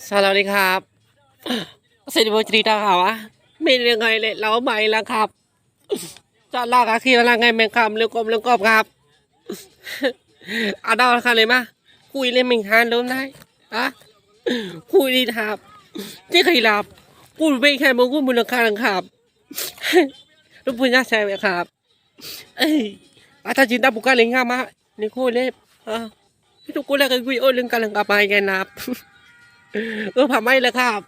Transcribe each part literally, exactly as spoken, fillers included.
Assalamualaikum. Saya mau cerita kawan. Mendingan lau mai lah kap. Cak lah kaki orang ngai mengkam lengkop-lengkop kap. Ada orang kali mah. Kui le menghan dong nai. Ha? Kui di hap. Cik hilap. Kui menghan mengku mengkam kap. Rupanya saya kap. Eh, ata cinta bukan lengah mak. Ni kulip. Ha. Itu kulip ke gui oh lengkah-lengkah pai genap. Oh, pamai le kap.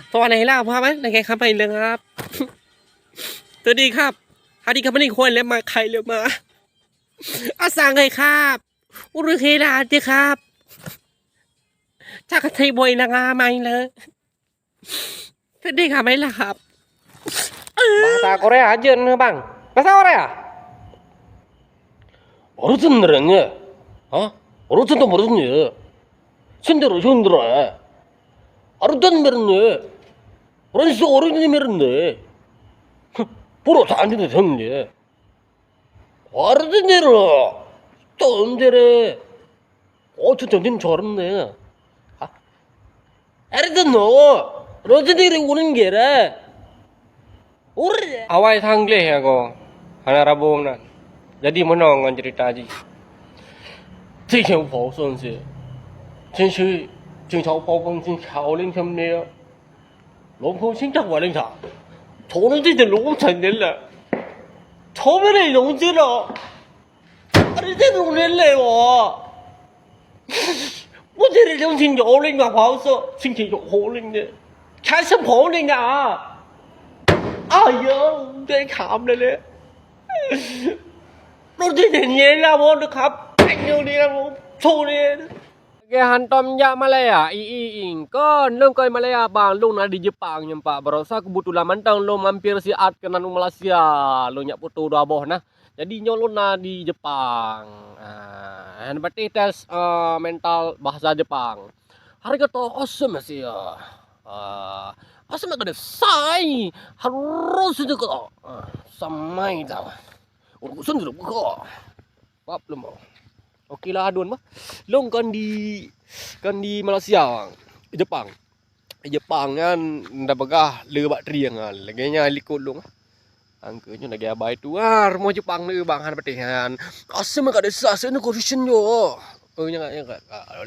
Tuan lah, pamai lagi kap pai lengap. Tadi kap. Hari kap ni kuan le mak kai le mak. Asang ngai kap. Urus hela aja kap. Cak katai boy nang amai le. Sedih amai lahap. Bahasa Korea aja nih bang. Bahasa Korea. Orang sendiri nya. Hah? Orang sendiri nya. Sendiri sendiri. Orang sendiri nya. Orang sendiri nya. Pura tanya sendiri. Orang sendiri. Sendiri. Oh, cucung jin chorm ne. Ha? Ari tu no. Rozi diri unin gere. Ur. Awai sang gleh ya ko. Hana rabong nan. Jadi menong ngon cerita ji. Cing chau pau son se. Cing chui. Cing chau pau pang cing chau ling cam ne. Long kong cing tak waling sa. Chong ni cing long cang ne la. Chong ni long cing lo. Ari te rung lé lé wo. Wo te rung sing yo ling ma hua so, sing sing yo ho ling de. Chai sem ho ling a. Ayo, de kham lé lé. Lo te ne nie la wo de khap. Ayo ni la wo. Cho ni. Lagèe hantom jak Malaya, i, i, i, kon, lôn kon Malaya, bang, lôn na di Jepang nyoe, Pak. Barosa keubeutulan mantong lôn mampir siat keunan u Malaysia, lôn jak foto dua boh nah. Jadi nyoe lôn na di Jepang. Ah, han patéh tes, eh, mental bahasa Jepang. Harga to awesome sih ya. Ah, awesome kada sai. Harus itu kok. Ah, samai dah. Urus sendiri buka. Pap lom. Oke lah adun bah. Long kan di, kan di Malaysia, Jepang. Jepang kan dah peugah le bak trieng kan. Lagèe nya likot long. Angke nyoe lagèe abai tu ah, rumoh Jepang le bang han patéh han. Asem ka desa seno ko vision yo. Oh nya ka, nya ka, ka, ka,